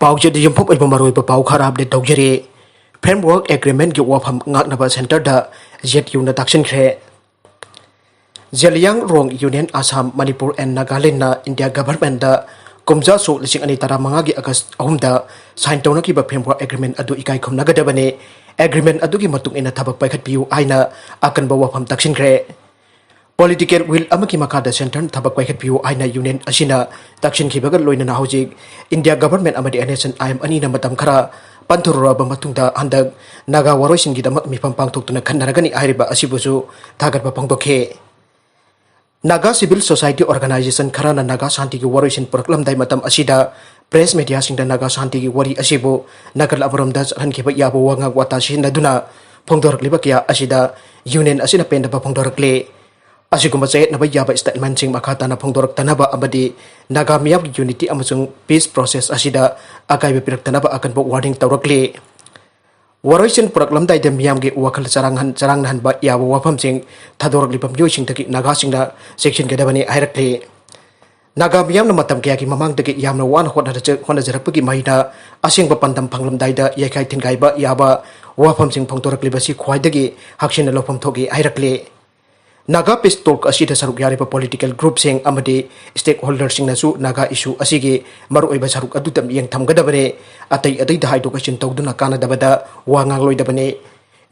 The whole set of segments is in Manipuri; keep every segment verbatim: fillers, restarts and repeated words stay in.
ꯄꯥꯎꯆꯦꯗ ꯌꯨꯝꯐꯝ ꯑꯣꯏꯕ ꯃꯔꯨꯑꯣꯏꯕ ꯄꯥꯎ ꯈꯔ ꯑꯞꯗꯦꯠ ꯇꯧꯖꯔꯤ꯫ Framework Agreement ꯒꯤ ꯋꯥꯐꯝ ꯉꯥꯛꯅꯕ ꯁꯦꯟꯇꯔꯗ ꯖꯦꯠ ꯌꯨꯅ ꯇꯥꯛꯁꯤꯟꯈ꯭ꯔꯦ꯫ Jeliangrong Union, Assam, Manipur and Nagaland ꯅ India Government ꯗ ꯀꯨꯝꯖꯥ ꯁꯣꯛ ꯂꯤꯁꯤꯡ ꯑꯅꯤ ꯇꯔꯥꯃꯉꯥꯒꯤ August ꯑꯍꯨꯝꯗ sign ꯇꯧꯅꯈꯤꯕ Framework Agreement ꯑꯗꯨ ꯏꯀꯥꯏ ꯈꯨꯝꯅꯒꯗꯕꯅꯤ꯫ Agreement ꯑꯗꯨꯒꯤ ꯃꯇꯨꯡ ꯏꯟꯅ ꯊꯕꯛ ꯄꯥꯏꯈꯠꯄꯤꯌꯨ ꯍꯥꯏꯅ ꯑꯀꯟꯕ ꯋꯥꯐꯝ ꯇꯥꯛꯁꯤꯟꯈ꯭ꯔꯦ꯫ Political will ꯑꯃꯒꯤ ꯃꯈꯥꯗ centre ꯅ ꯊꯕꯛ ꯄꯥꯏꯈꯠꯄꯤꯌꯨ ꯍꯥꯏꯅ Union ꯑꯁꯤꯅ ꯇꯛꯁꯤꯟꯈꯤꯕꯒ ꯂꯣꯏꯅꯅ ꯍꯧꯖꯤꯛ India Government ꯑꯃꯗꯤ N S N I M ꯑꯅꯤꯅ ꯃꯇꯝ ꯈꯔ ꯄꯟꯊꯔꯨꯔꯕ ꯃꯇꯨꯡꯗ ꯍꯟꯗꯛ ꯅꯥꯒꯥ ꯋꯥꯔꯣꯏꯁꯤꯟꯒꯤꯗꯃꯛ ꯃꯤꯐꯝ ꯄꯥꯡꯊꯣꯛꯇꯨꯅ ꯈꯟꯅꯔꯒꯅꯤ ꯍꯥꯏꯔꯤꯕ ꯑꯁꯤꯕꯨꯁꯨ ꯊꯥꯒꯠꯄ ꯐꯣꯡꯗꯣꯛꯈꯤ꯫ ꯅꯥꯒꯥ civil society organisation ꯈꯔꯅ ꯅꯥꯒꯥ ꯁꯥꯟꯇꯤꯒꯤ ꯋꯥꯔꯣꯏꯁꯤꯟ ꯄꯨꯔꯛꯂꯝꯗꯥꯏ ꯃꯇꯝ ꯑꯁꯤꯗ press media ꯁꯤꯡꯗ ꯅꯥꯒꯥ ꯁꯥꯟꯇꯤꯒꯤ ꯋꯥꯔꯤ ꯑꯁꯤꯕꯨ ꯅꯥꯀꯜ ꯑꯃꯔꯣꯝꯗ ꯆꯠꯍꯟꯈꯤꯕ ꯌꯥꯕ ꯋꯥꯉꯥꯡ ꯋꯥꯇꯥ ꯁꯤꯖꯤꯟꯅꯗꯨꯅ ꯐꯣꯡꯗꯣꯔꯛꯂꯤꯕ ꯀꯌꯥ ꯑꯁꯤꯗ Union ꯑꯁꯤꯅ ꯄꯦꯟꯗꯕ ꯐꯣꯡꯗꯣꯔꯛꯂꯤ꯫ ꯑꯁꯤꯒꯨꯝꯕ ꯆꯌꯦꯠꯅꯕ ꯌꯥꯕ statement ꯁꯤꯡ ꯃꯈꯥ ꯇꯥꯅ ꯐꯣꯡꯗꯣꯔꯛꯇꯅꯕ ꯑꯃꯗꯤ ꯅꯥꯒꯥ ꯃꯤꯌꯥꯝꯒꯤ unity ꯑꯃꯁꯨꯡ peace process ꯑꯁꯤꯗ ꯑꯀꯥꯏꯕ ꯄꯤꯔꯛꯇꯅꯕ ꯑꯀꯟꯕ warning ꯇꯧꯔꯛꯂꯤ꯫ ꯋꯥꯔꯣꯏꯁꯤꯟ ꯄꯨꯔꯛꯂꯝꯗꯥꯏꯗ ꯃꯤꯌꯥꯝꯒꯤ ꯋꯥꯈꯜ ꯆꯔꯥꯡꯍꯟ-, ꯆꯔꯥꯡꯅꯍꯟꯕ ꯌꯥꯕ ꯋꯥꯐꯝꯁꯤꯡ ꯊꯥꯗꯣꯔꯛꯂꯤꯕ ꯃꯤꯑꯣꯏꯁꯤꯡꯗꯒꯤ ꯅꯥꯒꯥꯁꯤꯡꯅ ꯆꯦꯛꯁꯤꯟꯒꯗꯕꯅꯤ ꯍꯥꯏꯔꯛꯂꯤ꯫ ꯅꯥꯒꯥ ꯃꯤꯌꯥꯝꯅ ꯃꯇꯝ ꯀꯌꯥꯒꯤ ꯃꯃꯥꯡꯗꯒꯤ ꯌꯥꯝꯅ ꯋꯥꯅ ꯍꯣꯠꯅꯔꯖ-, ꯍꯣꯠꯅꯖꯔꯛꯄꯒꯤ ꯃꯍꯩꯅ ꯑꯁꯦꯡꯕ ꯄꯥꯟꯗꯝ ꯐꯪꯂꯝꯗꯥꯏꯗ ꯌꯩꯈꯥꯏ ꯊꯤꯟꯒꯥꯏꯕ ꯌꯥꯕ ꯋꯥꯐꯝꯁꯤꯡ ꯐꯣꯡꯗꯣꯔꯛꯂꯤꯕꯁꯤ ꯈ꯭ꯋꯥꯏꯗꯒꯤ ꯍꯛꯁꯤꯟꯅ ꯂꯧꯐꯝ ꯊꯣꯛꯏ ꯍꯥꯏꯔꯛꯂꯤ꯫ ꯅꯥꯒꯥ peace talk ꯑꯁꯤꯗ ꯁꯔꯨꯛ ꯌꯥꯔꯤꯕ political group ꯁꯤꯡ ꯑꯃꯗꯤ stakeholder ꯁꯤꯡꯅꯁꯨ ꯅꯥꯒꯥ issue ꯑꯁꯤꯒꯤ ꯃꯔꯨꯑꯣꯏꯕ ꯁꯔꯨꯛ ꯑꯗꯨꯗ ꯃꯤꯠꯌꯦꯡ ꯊꯝꯒꯗꯕꯅꯤ꯫ ꯑꯇꯩ ꯑꯇꯩꯗ ꯍꯥꯏꯗꯣꯛ ꯍꯥꯏꯖꯤꯟ ꯇꯧꯗꯨꯅ ꯀꯥꯟꯅꯗꯕꯗ ꯋꯥ ꯉꯥꯡꯂꯣꯏꯗꯕꯅꯤ꯫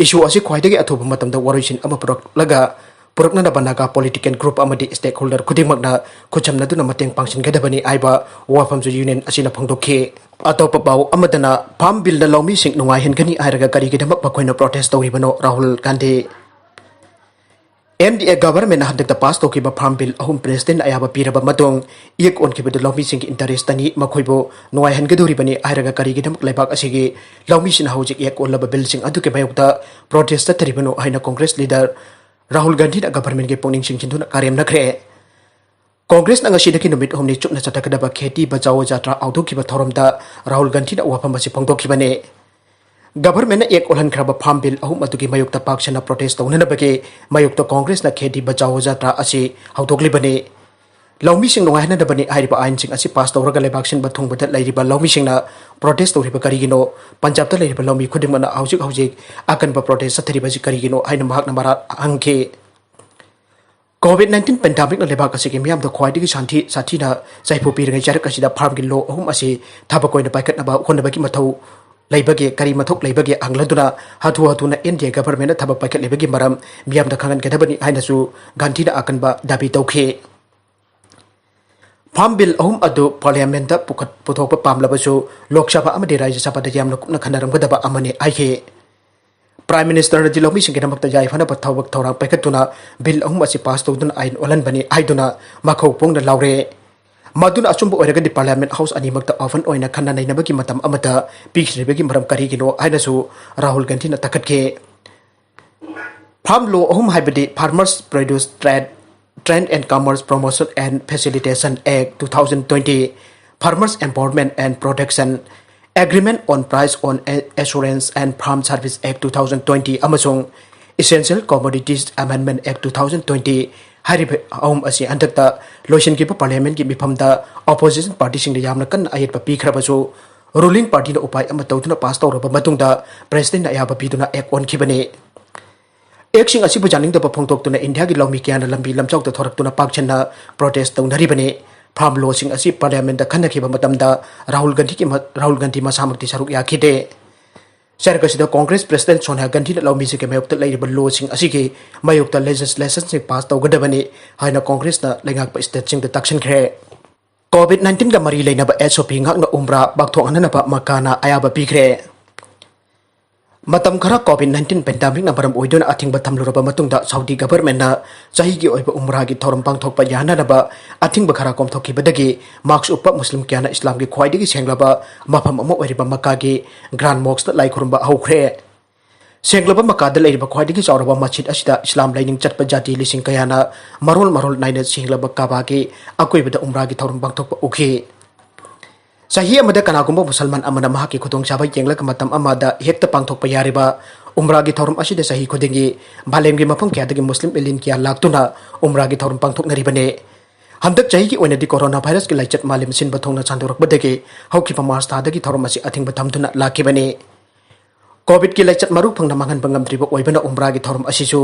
Issue ꯑꯁꯤ ꯈ꯭ꯋꯥꯏꯗꯒꯤ ꯑꯊꯨꯕ ꯃꯇꯝꯗ ꯋꯥꯔꯣꯏꯁꯤꯟ ꯑꯃ ꯄꯨꯔꯛꯂꯒ, ꯄꯨꯔꯛꯅꯅꯕ ꯅꯥꯒꯥ political group ꯑꯃꯗꯤ stakeholder ꯈꯨꯗꯤꯡꯃꯛꯅ ꯈꯨꯠꯁꯝꯅꯗꯨꯅ ꯃꯇꯦꯡ ꯄꯥꯡꯁꯤꯟꯒꯗꯕꯅꯤ ꯍꯥꯏꯕ ꯋꯥꯐꯝꯁꯨ Union ꯑꯁꯤꯅ ꯐꯣꯡꯗꯣꯛꯈꯤ꯫ ꯑꯇꯣꯞꯄ ꯄꯥꯎ ꯑꯃꯗꯅ, Farm Bill ꯅ ꯂꯧꯃꯤꯁꯤꯡ ꯅꯨꯡꯉꯥꯏꯍꯟꯒꯅꯤ ꯍꯥꯏꯔꯒ ꯀꯔꯤꯒꯤꯗꯃꯛ ꯃꯈꯣꯏꯅ protest ꯇꯧꯔꯤꯕꯅꯣ? Rahul Gandhi. N D A government ꯅ ꯍꯟꯗꯛꯇ pass ꯇꯧꯈꯤꯕ Farm Bill ꯑꯍꯨꯝ President ꯅ ꯑꯌꯥꯕ ꯄꯤꯔꯕ ꯃꯇꯨꯡ, ꯏꯌꯦꯛ ꯑꯣꯟꯈꯤꯕꯗꯨ ꯂꯧꯃꯤꯁꯤꯡꯒꯤ interest ꯇꯅꯤ, ꯃꯈꯣꯏꯕꯨ ꯅꯨꯡꯉꯥꯏꯍꯟꯒꯗꯧꯔꯤꯕꯅꯤ ꯍꯥꯏꯔꯒ ꯀꯔꯤꯒꯤꯗꯃꯛ ꯂꯩꯕꯥꯛ ꯑꯁꯤꯒꯤ ꯂꯧꯃꯤꯁꯤꯡꯅ ꯍꯧꯖꯤꯛ ꯏꯌꯦꯛ ꯑꯣꯜꯂꯕ bill ꯁꯤꯡ ꯑꯗꯨꯒꯤ ꯃꯥꯌꯣꯛꯇ protest ꯆꯠꯊꯔꯤꯕꯅꯣ ꯍꯥꯏꯅ Congress leader ꯔꯥꯍꯨꯜ ꯒꯥꯟꯙꯤꯅ government ꯀꯤ ꯄꯨꯛꯅꯤꯡ ꯆꯤꯡꯁꯤꯟꯗꯨꯅ ꯀꯔꯦꯝꯅꯈ꯭ꯔꯦ꯫ Congress ꯅ ꯉꯁꯤꯗꯒꯤ ꯅꯨꯃꯤꯠ ꯍꯨꯝꯅꯤ ꯆꯨꯞꯅ ꯆꯠꯊꯒꯗꯕ ꯈꯦꯇꯤ ꯕꯆꯥꯑꯣ ꯖꯥꯇ꯭ꯔꯥ ꯍꯧꯗꯣꯛꯈꯤꯕ ꯊꯧꯔꯝꯗ ꯔꯥꯍꯨꯜ ꯒꯥꯟꯙꯤꯅ ꯋꯥꯐꯝ ꯑꯁꯤ ꯐꯣꯡꯗꯣꯛꯈꯤꯕꯅꯤ꯫ Government ꯅ ꯑꯦꯛ ꯑꯣꯜꯍꯟꯈ꯭ꯔꯕ Farm Bill ꯑꯍꯨꯝ ꯑꯗꯨꯒꯤ ꯃꯥꯌꯣꯛꯇ ꯄꯥꯛ ꯁꯟꯅ protest ꯇꯧꯅꯅꯕꯒꯤ ꯃꯥꯌꯣꯛꯇ Congress ꯅ ꯈꯦꯇꯤ ꯕꯆꯥꯑꯣ ꯖꯥꯇ꯭ꯔꯥ ꯑꯁꯤ ꯍꯧꯗꯣꯛꯂꯤꯕꯅꯤ꯫ ꯂꯧꯃꯤꯁꯤꯡ ꯅꯨꯡꯉꯥꯏꯍꯟꯅꯗꯕꯅꯤ ꯍꯥꯏꯔꯤꯕ ꯑꯥꯏꯟꯁꯤꯡ ꯑꯁꯤ ꯄꯥꯁ ꯇꯧꯔꯒ ꯂꯩꯕꯥꯛ ꯁꯤꯟꯕ ꯊꯨꯡꯕꯗ ꯂꯩꯔꯤꯕ ꯂꯧꯃꯤꯁꯤꯡꯅ ꯄ꯭ꯔꯣꯇꯦꯁ ꯇꯧꯔꯤꯕ ꯀꯔꯤꯒꯤꯅꯣ? ꯄꯟꯖꯥꯕꯇ ꯂꯩꯔꯤꯕ ꯂꯧꯃꯤ ꯈꯨꯗꯤꯡꯃꯛꯅ ꯍꯧꯖꯤꯛ ꯍꯧꯖꯤꯛ ꯑꯀꯟꯕ ꯄ꯭ꯔꯣꯇꯦꯁ ꯆꯠꯊꯔꯤꯕꯁꯤ ꯀꯔꯤꯒꯤꯅꯣ ꯍꯥꯏꯅ ꯃꯍꯥꯛꯅ ꯃꯔꯥ ꯍꯪꯈꯤ꯫ ꯀꯣꯚꯤꯗ ꯅꯥꯏꯟꯇꯤꯟ ꯄꯦꯟꯗꯥꯃꯤꯛꯅ ꯂꯩꯕꯥꯛ ꯑꯁꯤꯒꯤ ꯃꯤꯌꯥꯝꯗ ꯈ꯭ꯋꯥꯏꯗꯒꯤ ꯁꯥꯟꯊꯤ ꯁꯥꯊꯤꯅ ꯆꯩꯐꯨ ꯄꯤꯔꯤꯉꯩ ꯆꯩꯔꯛ ꯑꯁꯤꯗ ꯐꯥꯔꯝꯒꯤ ꯂꯣ ꯑꯍꯨꯝ ꯑꯁꯤ ꯊꯕꯛ ꯑꯣꯏꯅ ꯄꯥꯏꯈꯠꯅꯕ ꯍꯣꯠꯅꯕꯒꯤ ꯃꯊꯧ ꯂꯩꯕꯒꯦ, ꯀꯔꯤ ꯃꯊꯧ ꯂꯩꯕꯒꯦ ꯍꯪꯂꯗꯨꯅ ꯍꯥꯊꯨ ꯍꯥꯊꯨꯅ ꯏꯟꯗꯤꯌꯥ ꯒꯚꯔꯟꯃꯦꯟꯠꯅ ꯊꯕꯛ ꯄꯥꯏꯈꯠꯂꯤꯕꯒꯤ ꯃꯔꯝ ꯃꯤꯌꯥꯝꯗ ꯈꯪꯍꯟꯒꯗꯕꯅꯤ ꯍꯥꯏꯅꯁꯨ ꯒꯥꯟꯙꯤꯅ ꯑꯀꯟꯕ ꯗꯥꯕꯤ ꯇꯧꯈꯤ꯫ ꯐꯥꯔꯝ ꯕꯤꯜ ꯑꯍꯨꯝ ꯑꯗꯨ ꯄꯥꯔꯂꯤꯌꯥꯃꯦꯟꯠꯇ ꯄꯨꯈꯠ-, ꯄꯨꯊꯣꯛꯄ ꯄꯥꯝꯂꯕꯁꯨ ꯂꯣꯛ ꯁꯚꯥ ꯑꯃꯗꯤ ꯔꯥꯖ꯭ꯌ ꯁꯚꯥꯗ ꯌꯥꯝꯅ ꯀꯨꯞꯅ ꯈꯟꯅꯔꯝꯒꯗꯕ ꯑꯃꯅꯤ ꯍꯥꯏꯈꯤ꯫ ꯄ꯭ꯔꯥꯏꯝ ꯃꯤꯅꯤꯁꯇꯔꯅꯗꯤ ꯂꯧꯃꯤꯁꯤꯡꯒꯤꯗꯃꯛꯇ ꯌꯥꯏꯐꯅꯕ ꯊꯕꯛ ꯊꯧꯔꯥꯡ ꯄꯥꯏꯈꯠꯇꯨꯅ ꯕꯤꯜ ꯑꯍꯨꯝ ꯑꯁꯤ ꯄꯥꯁ ꯇꯧꯗꯨꯅ ꯑꯥꯏꯟ ꯑꯣꯜꯍꯟꯕꯅꯤ ꯍꯥꯏꯗꯨꯅ ꯃꯈꯧ ꯐꯣꯡꯅ ꯂꯥꯎꯔꯦ꯫ ꯃꯗꯨꯅ ꯑꯆꯨꯝꯕ ꯑꯣꯏꯔꯒꯗꯤ ꯄꯥꯔꯂꯤꯌꯥꯃꯦꯟꯠ ꯍꯥꯎꯁ ꯑꯅꯤꯃꯛꯇ ꯑꯣꯄꯟ ꯑꯣꯏꯅ ꯈꯟꯅ ꯅꯩꯅꯕꯒꯤ ꯃꯇꯝ ꯑꯃꯠꯇ ꯄꯤꯈꯤꯗ꯭ꯔꯤꯕꯒꯤ ꯃꯔꯝ ꯀꯔꯤꯒꯤꯅꯣ ꯍꯥꯏꯅꯁꯨ ꯔꯥꯍꯨꯜ ꯒꯥꯟꯙꯤꯅ ꯇꯛꯈꯠꯈꯤ꯫ ꯐꯥꯔꯝ ꯂꯣ ꯑꯍꯨꯝ ꯍꯥꯏꯕꯗꯤ Farmers Produce Trade, Trade and Commerce Promotion and Facilitation Act two thousand twenty, Farmers Empowerment and Protection, Agreement on Price on A-, Assurance and Farm Service Act two thousand twenty ꯑꯃꯁꯨꯡ Essential Commodities Amendment Act two thousand twenty ꯍꯥꯏꯔꯤꯕ ꯑꯍꯨꯝ ꯑꯁꯤ ꯍꯟꯗꯛꯇ ꯂꯣꯏꯁꯤꯟꯈꯤꯕ ꯄꯥꯔꯂꯤꯌꯥꯃꯦꯟꯠꯀꯤ ꯃꯤꯐꯝꯗ ꯑꯣꯄꯣꯖꯤꯁꯟ ꯄꯥꯔꯇꯤꯁꯤꯡꯅ ꯌꯥꯝꯅ ꯀꯟꯅ ꯑꯌꯦꯠꯄ ꯄꯤꯈ꯭ꯔꯕꯁꯨ, ꯔꯨꯂꯤꯡ ꯄꯥꯔꯇꯤꯅ ꯎꯄꯥꯏ ꯑꯃ ꯇꯧꯗꯨꯅ ꯄꯥꯁ ꯇꯧꯔꯕ ꯃꯇꯨꯡꯗ ꯄ꯭ꯔꯦꯁꯤꯗꯦꯟꯠꯅ ꯑꯌꯥꯕ ꯄꯤꯗꯨꯅ ꯑꯦꯛ ꯑꯣꯟꯈꯤꯕꯅꯤ꯫ ꯑꯦꯛꯁꯤꯡ ꯑꯁꯤꯕꯨ ꯌꯥꯅꯤꯡꯗꯕ ꯐꯣꯡꯗꯣꯛꯇꯨꯅ ꯏꯟꯗꯤꯌꯥꯒꯤ ꯂꯧꯃꯤ ꯀꯌꯥꯅ ꯂꯝꯕꯤ ꯂꯝꯖꯥꯎꯗ ꯊꯣꯔꯛꯇꯨꯅ ꯄꯥꯛ ꯁꯟꯅ ꯄ꯭ꯔꯣꯇꯦꯁ ꯇꯧꯅꯔꯤꯕꯅꯤ꯫ ꯐꯥꯔꯝ ꯂꯣꯁꯤꯡ ꯑꯁꯤ ꯄꯥꯔꯂꯤꯌꯥꯃꯦꯟꯠꯇ ꯈꯟꯅꯈꯤꯕ ꯃꯇꯝꯗ ꯔꯥꯍꯨꯜ ꯒꯥꯟꯙꯤꯒꯤ ꯃ-, ꯔꯥꯍꯨꯜ ꯒꯥꯟꯙꯤ ꯃꯁꯥꯃꯛꯇꯤ ꯁꯔꯨꯛ ꯌꯥꯈꯤꯗꯦ꯫ ꯆꯔꯛ ꯑꯁꯤꯗ ꯀꯣꯡꯒ꯭ꯔꯦꯁ ꯄ꯭ꯔꯦꯁꯤꯗꯦꯟꯠ ꯁꯣꯅꯤꯌꯥ ꯒꯥꯟꯙꯤꯅ ꯂꯧꯃꯤꯁꯤꯡꯒꯤ ꯃꯥꯌꯣꯛꯇ ꯂꯩꯔꯤꯕ ꯂꯣꯁꯤꯡ ꯑꯁꯤꯒꯤ ꯃꯥꯌꯣꯛꯇ ꯂꯦꯖꯤꯁꯂꯦꯁꯟꯁꯤꯡ ꯄꯥꯁ ꯇꯧꯒꯗꯕꯅꯤ ꯍꯥꯏꯅ ꯀꯣꯡꯒ꯭ꯔꯦꯁꯅ ꯂꯩꯉꯥꯛꯄ ꯁ꯭ꯇꯦꯠꯁꯤꯡꯗ ꯇꯥꯛꯁꯤꯟꯈ꯭ꯔꯦ꯫ ꯀꯣꯚꯤꯗ ꯅꯥꯏꯟꯇꯤꯟꯒ ꯃꯔꯤ ꯂꯩꯅꯕ ꯑꯦꯁ ꯑꯣ ꯄꯤ ꯉꯥꯛꯅ ꯎꯝꯔꯥ ꯄꯥꯡꯊꯣꯛꯍꯟꯅꯅꯕ ꯃꯛꯀꯥꯅ ꯑꯌꯥꯕ ꯄꯤꯈ꯭ꯔꯦ꯫ ꯃꯇꯝ ꯈꯔ ꯀꯣꯚꯤꯗ ꯅꯥꯏꯟꯇꯤꯟ ꯄꯦꯟꯗꯥꯃꯤꯛꯅ ꯃꯔꯝ ꯑꯣꯏꯗꯨꯅ ꯑꯊꯤꯡꯕ ꯊꯝꯂꯨꯔꯕ ꯃꯇꯨꯡꯗ ꯁꯥꯎꯗꯤ ꯒꯚꯔꯟꯃꯦꯟꯠꯅ ꯆꯍꯤꯒꯤ ꯑꯣꯏꯕ ꯎꯝꯔꯥꯒꯤ ꯊꯧꯔꯝ ꯄꯥꯡꯊꯣꯛꯄ ꯌꯥꯅꯅꯕ ꯑꯊꯤꯡꯕ ꯈꯔ ꯀꯣꯝꯊꯣꯛꯈꯤꯕꯗꯒꯤ ꯃꯥꯛꯁ ꯎꯞꯄ ꯃꯨꯁꯂꯤꯝ ꯀꯌꯥꯅ ꯏꯁꯂꯥꯝꯒꯤ ꯈ꯭ꯋꯥꯏꯗꯒꯤ ꯁꯦꯡꯂꯕ ꯃꯐꯝ ꯑꯃ ꯑꯣꯏꯔꯤꯕ ꯃꯛꯀꯥꯒꯤ ꯒ꯭ꯔꯥꯟꯗ ꯃꯣꯁꯛꯇ ꯂꯥꯏ ꯈꯨꯔꯨꯝꯕ ꯍꯧꯈ꯭ꯔꯦ꯫ ꯁꯦꯡꯂꯕ ꯃꯛꯀꯥꯗ ꯂꯩꯔꯤꯕ ꯈ꯭ꯋꯥꯏꯗꯒꯤ ꯆꯥꯎꯔꯕ ꯃꯁꯖꯤꯗ ꯑꯁꯤꯗ ꯏꯁꯂꯥꯝ ꯂꯥꯏꯅꯤꯡ ꯆꯠꯄ ꯖꯥꯇꯤ ꯂꯤꯁꯤꯡ ꯀꯌꯥꯅ ꯃꯔꯣꯜ ꯃꯔꯣꯜ ꯅꯥꯏꯅ ꯁꯦꯡꯂꯕ ꯀꯥꯕꯥꯒꯤ ꯑꯀꯣꯏꯕꯗ ꯎꯝꯔꯥꯒꯤ ꯊꯧꯔꯝ ꯄꯥꯡꯊꯣꯛꯄ ꯎꯈꯤ꯫ ꯆꯍꯤ ꯑꯃꯗ ꯀꯅꯥꯒꯨꯝꯕ ꯃꯨꯁꯜꯃꯥꯟ ꯑꯃꯅ ꯃꯍꯥꯛꯀꯤ ꯈꯨꯗꯣꯡꯆꯥꯕ ꯌꯦꯡꯂꯒ ꯃꯇꯝ ꯑꯃꯗ ꯍꯦꯛꯇ ꯄꯥꯡꯊꯣꯛꯄ ꯌꯥꯔꯤꯕ ꯎꯝꯔꯥꯒꯤ ꯊꯧꯔꯝ ꯑꯁꯤꯗ ꯆꯍꯤ ꯈꯨꯗꯤꯡꯒꯤ ꯃꯥꯂꯦꯝꯒꯤ ꯃꯐꯝ ꯀꯌꯥꯗꯒꯤ ꯃꯨꯁꯂꯤꯝ ꯃꯤꯂꯤꯌꯟ ꯀꯌꯥ ꯂꯥꯛꯇꯨꯅ ꯎꯝꯔꯥꯒꯤ ꯊꯧꯔꯝ ꯄꯥꯡꯊꯣꯛꯅꯔꯤꯕꯅꯤ꯫ ꯍꯟꯗꯛ ꯆꯍꯤꯒꯤ ꯑꯣꯏꯅꯗꯤ ꯀꯣꯔꯣꯅꯥ ꯚꯥꯏꯔꯁꯀꯤ ꯂꯥꯏꯆꯠ ꯃꯥꯂꯦꯝ ꯁꯤꯟꯕ ꯊꯨꯡꯅ ꯁꯟꯗꯣꯔꯛꯄꯗꯒꯤ ꯍꯧꯈꯤꯕ ꯃꯥꯔꯆ ꯊꯥꯗꯒꯤ ꯊꯧꯔꯝ ꯑꯁꯤ ꯑꯊꯤꯡꯕ ꯊꯝꯗꯨꯅ ꯂꯥꯛꯈꯤꯕꯅꯤ꯫ ꯀꯣꯚꯤꯗꯀꯤ ꯂꯥꯏꯆꯠ ꯃꯔꯨ ꯐꯪꯅ ꯃꯥꯡꯍꯟꯕ ꯉꯝꯗ꯭ꯔꯤꯕ ꯑꯣꯏꯕꯅ ꯎꯝꯔꯥꯒꯤ ꯊꯧꯔꯝ ꯑꯁꯤꯁꯨ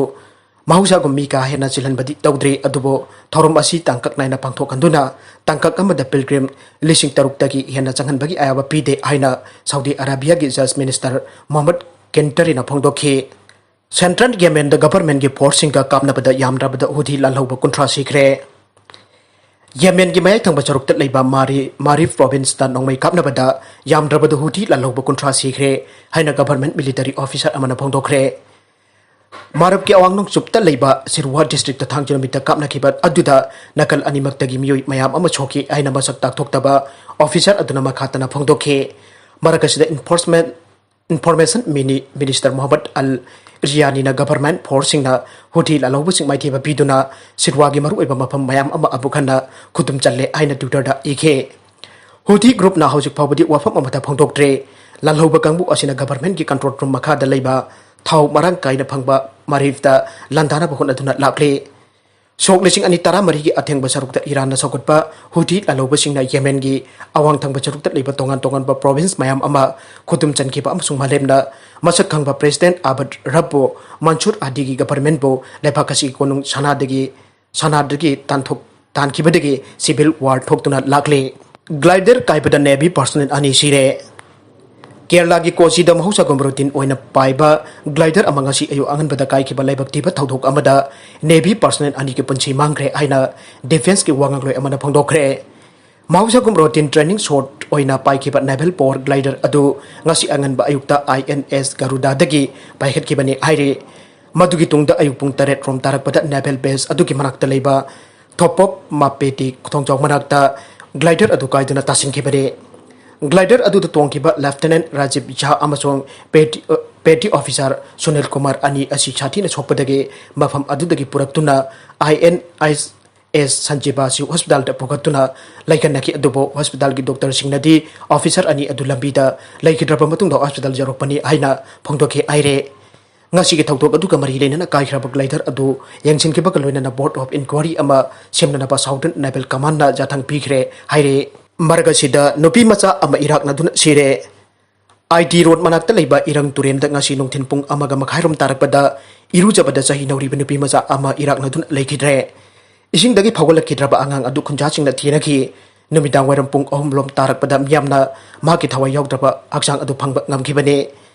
ꯃꯍꯧꯁꯥꯒꯨꯝ ꯃꯤ ꯀꯥ ꯍꯦꯟꯅ ꯆꯤꯜꯍꯟꯕꯗꯤ ꯇꯧꯗ꯭ꯔꯤ, ꯑꯗꯨꯕꯨ ꯊꯧꯔꯝ ꯑꯁꯤ ꯇꯥꯡꯀꯛ ꯅꯥꯏꯅ ꯄꯥꯡꯊꯣꯛꯍꯟꯗꯨꯅ ꯇꯥꯡꯀꯛ ꯑꯃꯗ ꯄꯤꯜꯒ꯭ꯔꯤꯝ ꯂꯤꯁꯤꯡ ꯇꯔꯨꯛꯇꯒꯤ ꯍꯦꯟꯅ ꯆꯪꯍꯟꯕꯒꯤ ꯑꯌꯥꯕ ꯄꯤꯗꯦ ꯍꯥꯏꯅ ꯁꯥꯎꯗꯤ ꯑꯔꯥꯕꯤꯌꯥꯒꯤ ꯖꯁ ꯃꯤꯅꯤꯁꯇꯔ ꯃꯣꯍꯝꯃꯗ ꯀꯦꯟꯇꯔꯤꯅ ꯐꯣꯡꯗꯣꯛꯈꯤ꯫ ꯁꯦꯟꯇ꯭ꯔꯦꯜ ꯌꯦꯃꯦꯟꯗ ꯒꯚꯔꯟꯃꯦꯟꯠꯀꯤ ꯐꯣꯔꯁꯁꯤꯡꯒ ꯀꯥꯞꯅꯕꯗ ꯌꯥꯝꯗ꯭ꯔꯕꯗ ꯍꯨꯊꯤ ꯂꯥꯜꯍꯧꯕ ꯀꯨꯟꯊ꯭ꯔꯥ ꯁꯤꯈ꯭ꯔꯦ꯫ ꯌꯦꯃꯦꯟꯒꯤ ꯃꯌꯥꯏ ꯊꯪꯕ ꯁꯔꯨꯛꯇ ꯂꯩꯕ ꯃꯥꯔꯤ-, ꯃꯥꯔꯤꯐ ꯄ꯭ꯔꯣꯚꯤꯟꯁꯇ ꯅꯣꯡꯃꯩ ꯀꯥꯞꯅꯕꯗ ꯌꯥꯝꯗ꯭ꯔꯕꯗ ꯍꯨꯊꯤ ꯂꯥꯜꯍꯧꯕ ꯀꯨꯟꯊ꯭ꯔꯥ ꯁꯤꯈ꯭ꯔꯦ ꯍꯥꯏꯅ ꯒꯚꯔꯟꯃꯦꯟꯠ ꯃꯤꯂꯤꯇꯔꯤ ꯑꯣꯐꯤꯁꯔ ꯑꯃꯅ ꯐꯣꯡꯗꯣꯛꯈ꯭ꯔꯦ꯫ ꯃꯥꯔꯕꯀꯤ ꯑꯋꯥꯡ ꯅꯣꯡꯆꯨꯞꯇ ꯂꯩꯕ ꯁꯤꯔꯋꯥ ꯗꯤꯁꯇ꯭ꯔꯤꯛꯇ ꯊꯥꯡꯖ ꯅꯨꯃꯤꯠꯇ ꯀꯥꯞꯅꯈꯤꯕ ꯑꯗꯨꯗ ꯅꯥꯀꯜ ꯑꯅꯤꯃꯛꯇꯒꯤ ꯃꯤꯑꯣꯏ ꯃꯌꯥꯝ ꯑꯃ ꯁꯣꯛꯈꯤ ꯍꯥꯏꯅ ꯃꯁꯛ ꯇꯥꯛꯊꯣꯛꯇꯕ ꯑꯣꯐꯤꯁꯔ ꯑꯗꯨꯅ ꯃꯈꯥ ꯇꯥꯅ ꯐꯣꯡꯗꯣꯛꯈꯤ꯫ ꯃꯔꯛ ꯑꯁꯤꯗ ꯏꯟꯐꯣꯔꯁꯃꯦꯟ ꯏꯟꯐꯣꯔꯃꯦꯁꯟ ꯃꯤꯅꯤ-, ꯃꯤꯅꯤꯁꯇꯔ ꯃꯣꯍꯝꯃꯗ ꯑꯜ ꯔꯤꯌꯥꯅꯤꯅ ꯒꯚꯔꯟꯃꯦꯟꯠ ꯐꯣꯔꯁꯁꯤꯡꯅ ꯍꯨꯊꯤ ꯂꯥꯜꯍꯧꯕꯁꯤꯡ ꯃꯥꯏꯊꯤꯕ ꯄꯤꯗꯨꯅ ꯁꯤꯔꯋꯥꯒꯤ ꯃꯔꯨꯑꯣꯏꯕ ꯃꯐꯝ ꯃꯌꯥꯝ ꯑꯃ ꯑꯃꯨꯛ ꯍꯟꯅ ꯈꯨꯗꯨꯝ ꯆꯜꯂꯦ ꯍꯥꯏꯅ Twitter-ꯗ ꯏꯈꯤ꯫ ꯍꯨꯊꯤ ꯒ꯭ꯔꯨꯞꯅ ꯍꯧꯖꯤꯛ ꯐꯥꯎꯕꯗꯤ ꯋꯥꯐꯝ ꯑꯃꯠꯇ ꯐꯣꯡꯗꯣꯛꯇ꯭ꯔꯤ꯫ ꯂꯥꯜꯍꯧꯕ ꯀꯥꯡꯕꯨ ꯑꯁꯤꯅ ꯒꯚꯔꯟꯃꯦꯟꯠꯀꯤ ꯀꯟꯇ꯭ꯔꯣꯜ ꯔꯨꯝ ꯃꯈꯥꯗ ꯂꯩꯕ ꯊꯥꯎ ꯃꯔꯥꯡ ꯀꯥꯏꯅ ꯐꯪꯕ ꯃꯥꯔꯤꯐꯇ ꯂꯥꯟꯗꯥꯅꯕ ꯍꯣꯠꯅꯗꯨꯅ ꯂꯥꯛꯂꯤ꯫ ꯁꯣꯛ ꯂꯤꯁꯤꯡ ꯑꯅꯤ ꯇꯔꯥꯃꯔꯤꯒꯤ ꯑꯊꯦꯡꯕ ꯁꯔꯨꯛꯇ ꯏꯔꯥꯟꯅ ꯁꯧꯒꯠꯄ ꯍꯨꯊꯤ ꯂꯥꯜꯍꯧꯕꯁꯤꯡꯅ ꯌꯦꯃꯦꯟꯒꯤ ꯑꯋꯥꯡ ꯊꯪꯕ ꯁꯔꯨꯛꯇ ꯂꯩꯕ ꯇꯣꯉꯥꯟ ꯇꯣꯉꯥꯟꯕ ꯄ꯭ꯔꯣꯚꯤꯟꯁ ꯃꯌꯥꯝ ꯑꯃ ꯈꯨꯗꯨꯝ ꯆꯟꯈꯤꯕ ꯑꯃꯁꯨꯡ ꯃꯥꯂꯦꯝꯅ ꯃꯁꯛ ꯈꯪꯕ ꯄ꯭ꯔꯦꯁꯤꯗꯦꯟꯠ ꯑꯕꯗ ꯔꯕꯕꯨ ꯃꯟꯁꯨꯔ ꯍꯥꯗꯤꯒꯤ ꯒꯚꯔꯟꯃꯦꯟꯠꯕꯨ ꯂꯩꯕꯥꯛ ꯑꯁꯤꯒꯤ ꯀꯣꯅꯨꯡ ꯁꯅꯥꯗꯒꯤ, ꯁꯅꯥꯗꯒꯤ ꯇꯥꯟꯊꯣꯛ-, ꯇꯥꯟꯈꯤꯕꯗꯒꯤ ꯁꯤꯚꯤꯜ ꯋꯥꯔ ꯊꯣꯛꯇꯨꯅ ꯂꯥꯛꯂꯤ꯫ ꯒ꯭ꯂꯥꯏꯗꯔ ꯀꯥꯏꯕꯗ ꯅꯦꯚꯤ ꯄꯔꯁꯣꯅꯦꯜ ꯑꯅꯤ ꯁꯤꯔꯦ꯫ ꯀꯦꯔꯂꯥꯒꯤ ꯀꯣꯆꯤꯗ ꯃꯍꯧꯁꯥꯒꯨꯝ ꯔꯨꯇꯤꯟ ꯑꯣꯏꯅ ꯄꯥꯏꯕ ꯒ꯭ꯂꯥꯏꯗꯔ ꯑꯃ ꯉꯁꯤ ꯑꯌꯨꯛ ꯑꯉꯟꯕꯗ ꯀꯥꯏꯈꯤꯕ ꯂꯥꯏꯕꯛ ꯊꯤꯕ ꯊꯧꯗꯣꯛ ꯑꯃꯗ ꯅꯦꯚꯤ ꯄꯔꯁꯣꯅꯦꯜ ꯑꯅꯤꯒꯤ ꯄꯨꯟꯁꯤ ꯃꯥꯡꯈ꯭ꯔꯦ ꯍꯥꯏꯅ ꯗꯤꯐꯦꯟꯁꯀꯤ ꯋꯥ ꯉꯥꯡꯂꯣꯏ ꯑꯃꯅ ꯐꯣꯡꯗꯣꯛꯈ꯭ꯔꯦ꯫ ꯃꯍꯧꯁꯥꯒꯨꯝ ꯔꯨꯇꯤꯟ ꯇ꯭ꯔꯦꯅꯤꯡ ꯁꯣꯠ ꯑꯣꯏꯅ ꯄꯥꯏꯈꯤꯕ ꯅꯦꯚꯦꯜ ꯄꯥꯋꯔ ꯒ꯭ꯂꯥꯏꯗꯔ ꯑꯗꯨ ꯉꯁꯤ ꯑꯉꯟꯕ ꯑꯌꯨꯛꯇ ꯑꯥꯏ ꯑꯦꯟ ꯑꯦꯁ ꯒꯔꯨꯗꯥꯗꯒꯤ ꯄꯥꯏꯈꯠꯈꯤꯕꯅꯤ ꯍꯥꯏꯔꯤ꯫ ꯃꯗꯨꯒꯤ ꯇꯨꯡꯗ ꯑꯌꯨꯛ ꯄꯨꯡ ꯇꯔꯦꯠ ꯔꯣꯝ ꯇꯥꯔꯛꯄꯗ ꯅꯦꯚꯦꯜ ꯕꯦꯁ ꯑꯗꯨꯒꯤ ꯃꯅꯥꯛꯇ ꯂꯩꯕ ꯊꯣꯄꯣꯞ ꯃꯥꯄꯦꯇꯤ ꯈꯣꯡꯖꯥꯎ ꯃꯅꯥꯛꯇ ꯒ꯭ꯂꯥꯏꯗꯔ ꯑꯗꯨ ꯀꯥꯏꯗꯨꯅ ꯇꯥꯁꯤꯟꯈꯤꯕꯅꯤ꯫ ꯒ꯭ꯂꯥꯏꯗꯔ ꯑꯗꯨꯗ ꯇꯣꯡꯈꯤꯕ ꯂꯦꯐꯇꯤꯅꯦꯟꯠ ꯔꯥꯖꯤꯕ ꯖꯥ ꯑꯃꯁꯨꯡ ꯄꯦꯇꯤ, ꯑ, ꯄꯦꯇꯤ ꯑꯣꯐꯤꯁꯥꯔ ꯁꯨꯅꯤꯜ ꯀꯨꯃꯥꯔ ꯑꯅꯤ ꯑꯁꯤ ꯁꯥꯊꯤꯅ ꯁꯣꯛꯄꯗꯒꯤ ꯃꯐꯝ ꯑꯗꯨꯗꯒꯤ ꯄꯨꯔꯛꯇꯨꯅ ꯑꯥꯏ ꯑꯦꯟ ꯑꯥꯏ ꯑꯦꯁ ꯁꯟꯖꯤꯕꯥꯁꯤ ꯍꯣꯁꯄꯤꯇꯥꯜꯗ ꯄꯨꯈꯠꯇꯨꯅ ꯂꯩꯈꯠꯅꯈꯤ, ꯑꯗꯨꯕꯨ ꯍꯣꯁꯄꯤꯇꯥꯜꯒꯤ ꯗꯣꯛꯇꯔꯁꯤꯡꯅꯗꯤ ꯑꯣꯐꯤꯁꯥꯔ ꯑꯅꯤ ꯑꯗꯨ ꯂꯝꯕꯤꯗ ꯂꯩꯈꯤꯗ꯭ꯔꯕ ꯃꯇꯨꯡꯗ ꯍꯣꯁꯄꯤꯇꯥꯜ ꯌꯧꯔꯛꯄꯅꯤ ꯍꯥꯏꯅ ꯐꯣꯡꯗꯣꯛꯈꯤ ꯍꯥꯏꯔꯦ꯫ ꯉꯁꯤꯒꯤ ꯊꯧꯗꯣꯛ ꯑꯗꯨꯒ ꯃꯔꯤ ꯂꯩꯅꯅ ꯀꯥꯏꯈ꯭ꯔꯕ ꯒ꯭ꯂꯥꯏꯗꯔ ꯑꯗꯨ ꯌꯦꯡꯁꯤꯟꯈꯤꯕꯒ ꯂꯣꯏꯅꯅ Board of Inquiry ꯑꯃ ꯁꯦꯝꯅꯅꯕ Southern Naval Commandꯅ ꯌꯥꯊꯪ ꯄꯤꯈ꯭ꯔꯦ ꯍꯥꯏꯔꯦ꯫ ꯃꯔꯛ ꯑꯁꯤꯗ ꯅꯨꯄꯤ ꯃꯆꯥ ꯑꯃ ꯏꯔꯥꯛꯅꯗꯨꯅ ꯁꯤꯔꯦ꯫ ꯑꯥꯏ ꯇꯤ ꯔꯣꯗ ꯃꯅꯥꯛꯇ ꯂꯩꯕ ꯏꯔꯪ ꯇꯨꯔꯦꯟꯗ ꯉꯁꯤ ꯅꯨꯡꯊꯤꯜ ꯄꯨꯡ ꯑꯃꯒ ꯃꯈꯥꯏꯔꯣꯝ ꯇꯥꯔꯛꯄꯗ ꯏꯔꯨꯖꯕꯗ ꯆꯍꯤ ꯅꯧꯔꯤꯕ ꯅꯨꯄꯤ ꯃꯆꯥ ꯑꯃ ꯏꯔꯥꯛꯅꯗꯨꯅ ꯂꯩꯈꯤꯗ꯭ꯔꯦ꯫ ꯏꯁꯤꯡꯗꯒꯤ ꯐꯥꯎꯒꯠꯂꯛꯈꯤꯗ꯭ꯔꯕ ꯑꯉꯥꯡ ꯑꯗꯨ ꯈꯨꯟꯖꯥꯁꯤꯡꯅ ꯊꯤꯅꯈꯤ꯫ ꯅꯨꯃꯤꯗꯥꯡ ꯋꯥꯏꯔꯝ ꯄꯨꯡ ꯑꯍꯨꯝ ꯂꯣꯝ ꯇꯥꯔꯛꯄꯗ ꯃꯤꯌꯥꯝꯅ ꯃꯍꯥꯛꯀꯤ ꯊꯋꯥꯏ ꯌꯥꯎꯗ꯭ꯔꯕ ꯍꯛꯆꯥꯡ ꯑꯗꯨ ꯐꯪꯕ ꯉꯝꯈꯤꯕꯅꯤ꯫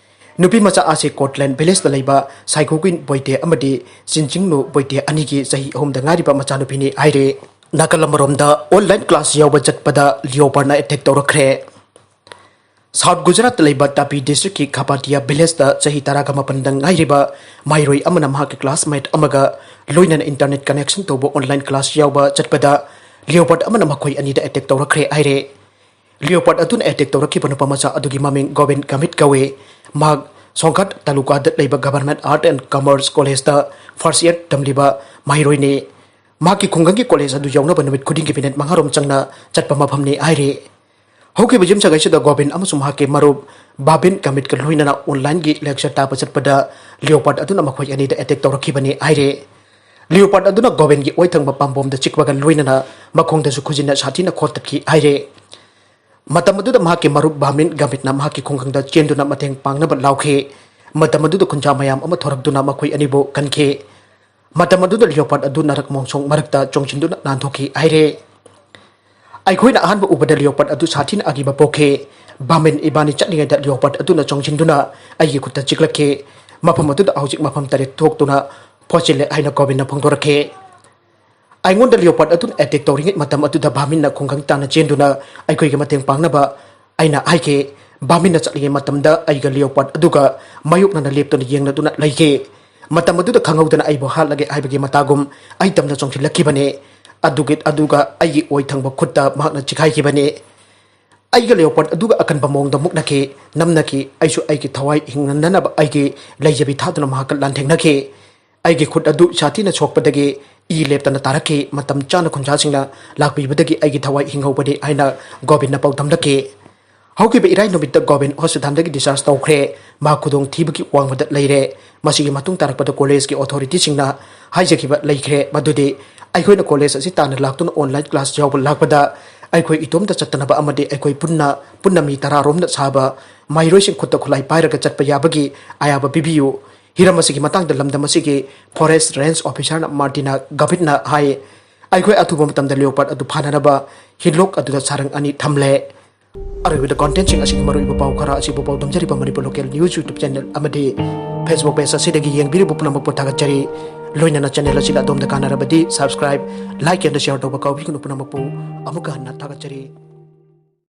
ꯅꯨꯄꯤ ꯃꯆꯥ ꯑꯁꯤ ꯀꯣꯠꯂꯦꯟ ꯚꯤꯂꯦꯖꯇ ꯂꯩꯕ ꯁꯥꯏꯒꯣꯒꯤꯟ ꯕꯣꯏꯇꯦ ꯑꯃꯗꯤ ꯆꯤꯟꯆꯤꯡꯅꯨ ꯕꯣꯏꯇꯦ ꯑꯅꯤꯒꯤ ꯆꯍꯤ ꯑꯍꯨꯝꯗ ꯉꯥꯏꯔꯤꯕ ꯃꯆꯥꯅꯨꯄꯤꯅꯤ ꯍꯥꯏꯔꯦ꯫ ꯅꯥꯀꯜ ꯑꯃꯔꯣꯝꯗ online class ꯌꯥꯎꯕ ꯆꯠꯄꯗ ꯂꯤꯑꯣꯄꯥꯔꯗꯅ attack ꯇꯧꯔꯛꯈ꯭ꯔꯦ꯫ ꯁꯥꯎꯠ ꯒꯨꯖꯔꯥꯠꯇ ꯂꯩꯕ ꯇꯥꯄꯤ ꯗꯤꯁꯇ꯭ꯔꯤꯛꯀꯤ ꯈꯥꯄꯥꯇꯤꯌꯥ ꯚꯤꯂꯦꯖꯇ ꯆꯍꯤ ꯇꯔꯥꯒ ꯃꯥꯄꯟꯗ ꯉꯥꯏꯔꯤꯕ ꯃꯍꯩꯔꯣꯏ ꯑꯃꯅ ꯃꯍꯥꯛꯀꯤ ꯀ꯭ꯂꯥꯁꯃꯦꯠ ꯑꯃꯒ ꯂꯣꯏꯅꯅ ꯏꯟꯇꯔꯅꯦꯠ ꯀꯅꯦꯛꯁꯟ ꯇꯧꯕ ꯑꯣꯟꯂꯥꯏꯟ ꯀ꯭ꯂꯥꯁ ꯌꯥꯎꯕ ꯆꯠꯄꯗ ꯂꯤꯑꯣꯄꯥꯔꯗ ꯑꯃꯅ ꯃꯈꯣꯏ ꯑꯅꯤꯗ ꯑꯦꯇꯦꯛ ꯇꯧꯔꯛꯈ꯭ꯔꯦ ꯍꯥꯏꯔꯦ꯫ ꯂꯤꯑꯣꯄꯥꯔꯗ ꯑꯗꯨꯅ ꯑꯦꯇꯦꯛ ꯇꯧꯔꯛꯈꯤꯕ ꯅꯨꯄꯥ ꯃꯆꯥ ꯑꯗꯨꯒꯤ ꯃꯃꯤꯡ ꯒꯣꯕꯤꯟ ꯀꯥꯃꯤꯠ ꯀꯧꯏ꯫ ꯃꯍꯥꯛ ꯁꯣꯡꯈꯥꯠ ꯇꯥꯂꯨꯀꯥꯗ ꯂꯩꯕ ꯒꯚꯔꯟꯃꯦꯟꯠ ꯑꯥꯔꯠ ꯑꯦꯟ ꯀꯃꯔꯁ ꯀꯣꯂꯦꯖꯇ ꯐꯥꯔꯁ ꯏꯌꯥꯔ ꯇꯝꯂꯤꯕ ꯃꯍꯩꯔꯣꯏꯅꯤ꯫ ꯃꯍꯥꯛꯀꯤ ꯈꯨꯡꯒꯪꯒꯤ ꯀꯣꯂꯦꯖ ꯑꯗꯨ ꯌꯧꯅꯕ ꯅꯨꯃꯤꯠ ꯈꯨꯗꯤꯡꯒꯤ ꯃꯤꯅꯤꯠ ꯃꯉꯥꯔꯣꯝ ꯆꯪꯅ ꯆꯠꯄ ꯃꯐꯝꯅꯤ ꯍꯥꯏꯔꯤ꯫ ꯍꯧꯈꯤꯕ ꯌꯨꯝꯁꯀꯩꯁꯤꯗ ꯒꯣꯕꯤꯟ ꯑꯃꯁꯨꯡ ꯃꯍꯥꯛꯀꯤ ꯃꯔꯨꯞ ꯕꯥꯕꯤꯟ ꯀꯥꯃꯤꯠꯀ ꯂꯣꯏꯅꯅ ꯑꯣꯟꯂꯥꯏꯟꯒꯤ ꯂꯦꯛꯆꯔ ꯇꯥꯕ ꯆꯠꯄꯗ ꯂꯤꯑꯣꯄꯥꯔꯗ ꯑꯗꯨꯅ ꯃꯈꯣꯏ ꯑꯅꯤꯗ ꯑꯦꯇꯦꯛ ꯇꯧꯔꯛꯈꯤꯕꯅꯤ ꯍꯥꯏꯔꯤ꯫ ꯂꯤꯑꯣꯄꯥꯔꯗ ꯑꯗꯨꯅ ꯒꯣꯕꯤꯟꯒꯤ ꯑꯣꯏ ꯊꯪꯕ ꯄꯥꯝꯕꯣꯝꯗ ꯆꯤꯛꯄꯒ ꯂꯣꯏꯅꯅ ꯃꯈꯣꯡꯗꯁꯨ ꯈꯨꯖꯤꯟꯅ ꯁꯥꯊꯤꯅ ꯈꯣꯠꯇꯠꯈꯤ ꯍꯥꯏꯔꯤ꯫ ꯃꯇꯝ ꯑꯗꯨꯗ ꯃꯍꯥꯛꯀꯤ ꯃꯔꯨꯞ ꯕꯥꯃꯤꯟ ꯒꯥꯃꯤꯠꯅ ꯃꯍꯥꯛꯀꯤ ꯈꯨꯡꯒꯪꯗ ꯆꯦꯟꯗꯨꯅ ꯃꯇꯦꯡ ꯄꯥꯡꯅꯕ ꯂꯥꯎꯈꯤ꯫ ꯃꯇꯝ ꯑꯗꯨꯗ ꯈꯨꯟꯖꯥ ꯃꯌꯥꯝ ꯑꯃ ꯊꯣꯔꯛꯇꯨꯅ ꯃꯈꯣꯏ ꯑꯅꯤꯕꯨ ꯀꯟꯈꯤ꯫ ꯃꯇꯝ ꯑꯗꯨꯗ ꯂꯤꯑꯣꯄꯥꯔꯗ ꯑꯗꯨ ꯅꯥꯔꯛ ꯃꯣꯡꯁꯣꯡ ꯃꯔꯛꯇ ꯆꯣꯡꯁꯤꯟꯗꯨꯅ ꯅꯥꯟꯊꯣꯛꯈꯤ ꯍꯥꯏꯔꯦ꯫ ꯑꯩꯈꯣꯏꯅ ꯑꯍꯥꯟꯕ ꯎꯕꯗ ꯂꯤꯑꯣꯄꯥꯔꯗ ꯑꯗꯨ ꯁꯥꯊꯤꯅ ꯑꯀꯤꯕ ꯄꯣꯛꯈꯤ꯫ ꯕꯥꯃꯤꯟ ꯏꯕꯥꯅꯤ ꯆꯠꯂꯤꯉꯩꯗ ꯂꯤꯑꯣꯄꯥꯔꯗ ꯑꯗꯨꯅ ꯆꯣꯡꯁꯤꯟꯗꯨꯅ ꯑꯩꯒꯤ ꯈꯨꯠꯇ ꯆꯤꯛꯂꯛꯈꯤ꯫ ꯃꯐꯝ ꯑꯗꯨꯗ ꯍꯧꯖꯤꯛ ꯃꯐꯝ ꯇꯔꯦꯠ ꯊꯣꯛꯇꯨꯅ ꯐꯣꯠꯆꯤꯜꯂꯦ ꯍꯥꯏꯅ ꯒꯣꯕꯤꯟꯅ ꯐꯣꯡꯗꯣꯔꯛꯈꯤ꯫ ꯑꯩꯉꯣꯟꯗ ꯂꯤꯑꯣꯄꯥꯔꯗ ꯑꯗꯨꯅ ꯑꯦꯇꯦꯛ ꯇꯧꯔꯤꯉꯩ ꯃꯇꯝ ꯑꯗꯨꯗ ꯕꯥꯃꯤꯟꯅ ꯈꯨꯡꯒꯪ ꯇꯥꯟꯅ ꯆꯦꯟꯗꯨꯅ ꯑꯩꯈꯣꯏꯒꯤ ꯃꯇꯦꯡ ꯄꯥꯡꯅꯕ ꯑꯩꯅ ꯍꯥꯏꯈꯤ꯫ ꯕꯥꯃꯤꯟꯅ ꯆꯠꯂꯤꯉꯩ ꯃꯇꯝꯗ ꯑꯩꯒ ꯂꯤꯑꯣꯄꯥꯔꯗ ꯑꯗꯨꯒ ꯃꯥꯌꯣꯛꯅꯅ ꯂꯦꯞꯇꯨꯅ ꯌꯦꯡꯅꯗꯨꯅ ꯂꯩꯈꯤ꯫ ꯃꯇꯝ ꯑꯗꯨꯗ ꯈꯪꯍꯧꯗꯅ ꯑꯩꯕꯨ ꯍꯥꯠꯂꯒꯦ ꯍꯥꯏꯕꯒꯤ ꯃꯇꯥꯒꯨꯝ ꯑꯩ ꯇꯝꯅ ꯆꯣꯡꯁꯤꯜꯂꯛꯈꯤꯕꯅꯤ꯫ ꯑꯗꯨꯒꯤ, ꯑꯗꯨꯒ ꯑꯩꯒꯤ ꯑꯣꯏ ꯊꯪꯕ ꯈꯨꯠꯇ ꯃꯍꯥꯛꯅ ꯆꯤꯈꯥꯏꯈꯤꯕꯅꯤ꯫ ꯑꯩꯒ ꯂꯤꯑꯣꯄꯥꯔꯗ ꯑꯗꯨꯒ ꯑꯀꯟꯕ ꯃꯑꯣꯡꯗ ꯃꯨꯛꯅꯈꯤ, ꯅꯝꯅꯈꯤ꯫ ꯑꯩꯁꯨ ꯑꯩꯒꯤ ꯊꯋꯥꯏ ꯍꯤꯡꯅꯅꯕ ꯑꯩꯒꯤ ꯂꯩꯖꯕꯤ ꯊꯥꯗꯨꯅ ꯃꯍꯥꯛꯀ ꯂꯥꯟꯊꯦꯡꯅꯈꯤ꯫ ꯑꯩꯒꯤ ꯈꯨꯠ ꯑꯗꯨ ꯁꯥꯊꯤꯅ ꯁꯣꯛꯄꯗꯒꯤ ꯏ ꯂꯦꯞꯇꯅ ꯇꯥꯔꯛꯈꯤ꯫ ꯃꯇꯝ ꯆꯥꯅ ꯈꯨꯟꯖꯥꯁꯤꯡꯅ ꯂꯥꯛꯄꯤꯕꯗꯒꯤ ꯑꯩꯒꯤ ꯊꯋꯥꯏ ꯍꯤꯡꯍꯧꯕꯅꯤ ꯍꯥꯏꯅ ꯒꯣꯕꯤꯟꯅ ꯄꯥꯎꯗꯝꯂꯛꯈꯤ꯫ ꯍꯧꯈꯤꯕ ꯏꯔꯥꯏ ꯅꯨꯃꯤꯠꯇ ꯒꯣꯕꯤꯟ ꯍꯣꯁꯄꯤꯇꯥꯜꯗꯒꯤ discharge ꯇꯧꯈ꯭ꯔꯦ꯫ ꯃꯍꯥꯛ ꯈꯨꯗꯣꯡ ꯊꯤꯕꯒꯤ ꯋꯥꯡꯃꯗ ꯂꯩꯔꯦ꯫ ꯃꯁꯤꯒꯤ ꯃꯇꯨꯡ ꯇꯥꯔꯛꯄꯗ ꯀꯣꯂꯦꯖꯀꯤ ꯑꯣꯊꯣꯔꯤꯇꯤꯁꯤꯡꯅ ꯍꯥꯏꯖꯈꯤꯕ ꯂꯩꯈ꯭ꯔꯦ꯫ ꯃꯗꯨꯗꯤ ꯑꯩꯈꯣꯏꯅ ꯀꯣꯂꯦꯖ ꯑꯁꯤ ꯇꯥꯟꯅ ꯂꯥꯛꯇꯨꯅ ꯑꯣꯟꯂꯥꯏꯟ ꯀ꯭ꯂꯥꯁ ꯌꯥꯎꯕ ꯂꯥꯛꯄꯗ ꯑꯩꯈꯣꯏ ꯏꯇꯣꯝꯇ ꯆꯠꯇꯅꯕ ꯑꯃꯗꯤ ꯑꯩꯈꯣꯏ ꯄꯨꯟꯅ ꯄꯨꯟꯅ ꯃꯤ ꯇꯔꯥꯔꯣꯝꯅ ꯁꯥꯕ ꯃꯍꯩꯔꯣꯏꯁꯤꯡ ꯈꯨꯠꯇ ꯈꯨꯠꯂꯥꯏ ꯄꯥꯏꯔꯒ ꯆꯠꯄ ꯌꯥꯕꯒꯤ ꯑꯌꯥꯕ ꯄꯤꯕꯤꯌꯨ꯫ ꯍꯤꯔꯝ ꯑꯁꯤꯒꯤ ꯃꯇꯥꯡꯗ ꯂꯝꯗꯝ ꯑꯁꯤꯒꯤ ꯐꯣꯔꯦꯁ꯭ꯠ ꯔꯦꯟꯖ ꯑꯣꯐꯤꯁꯥꯔꯅ ꯃꯥꯔꯇꯤꯅꯥ ꯒꯥꯕꯤꯠꯅ ꯍꯥꯏ, ꯑꯩꯈꯣꯏ ꯑꯊꯨꯕ ꯃꯇꯝꯗ ꯂꯤꯑꯣꯄꯥꯔꯗ ꯑꯗꯨ ꯐꯥꯅꯅꯕ ꯍꯤꯂꯣꯛ ꯑꯗꯨꯗ ꯁꯥꯔꯪ ꯑꯅꯤ ꯊꯝꯂꯦ꯫ ꯑꯔꯣꯏꯕꯗ ꯀꯟꯇꯦꯟꯁꯤꯡ ꯑꯁꯤꯒꯤ ꯃꯔꯨꯑꯣꯏꯕ ꯄꯥꯎ ꯈꯔ ꯑꯁꯤꯕꯨ ꯄꯥꯎꯗꯝꯖꯔꯤꯕ Manipur local news YouTube channel ꯑꯃꯗꯤ ꯐꯦꯁꯕꯨꯛ ꯄꯦꯖ ꯑꯁꯤꯗꯒꯤ ꯌꯦꯡꯕꯤꯔꯤꯕ ꯄꯨꯝꯅꯃꯛꯄꯨ ꯊꯥꯒꯠꯆꯔꯤ꯫ ꯂꯣꯏꯅꯅ ꯆꯦꯅꯦꯜ ꯑꯁꯤꯗ ꯑꯗꯣꯝꯗ ꯀꯥꯟꯅꯔꯕꯗꯤ ꯁꯕꯁꯀ꯭ꯔꯥꯏꯕ, ꯂꯥꯏꯛ ꯑꯃꯗꯤ ꯁꯤꯌꯔ ꯇꯧꯕ ꯀꯥꯎꯕꯤꯒꯅꯨ꯫ ꯄꯨꯝꯅꯃꯛꯄꯨ ꯑꯃꯨꯛꯀ ꯍꯟꯅ ꯊꯥꯒꯠꯆꯔꯤ꯫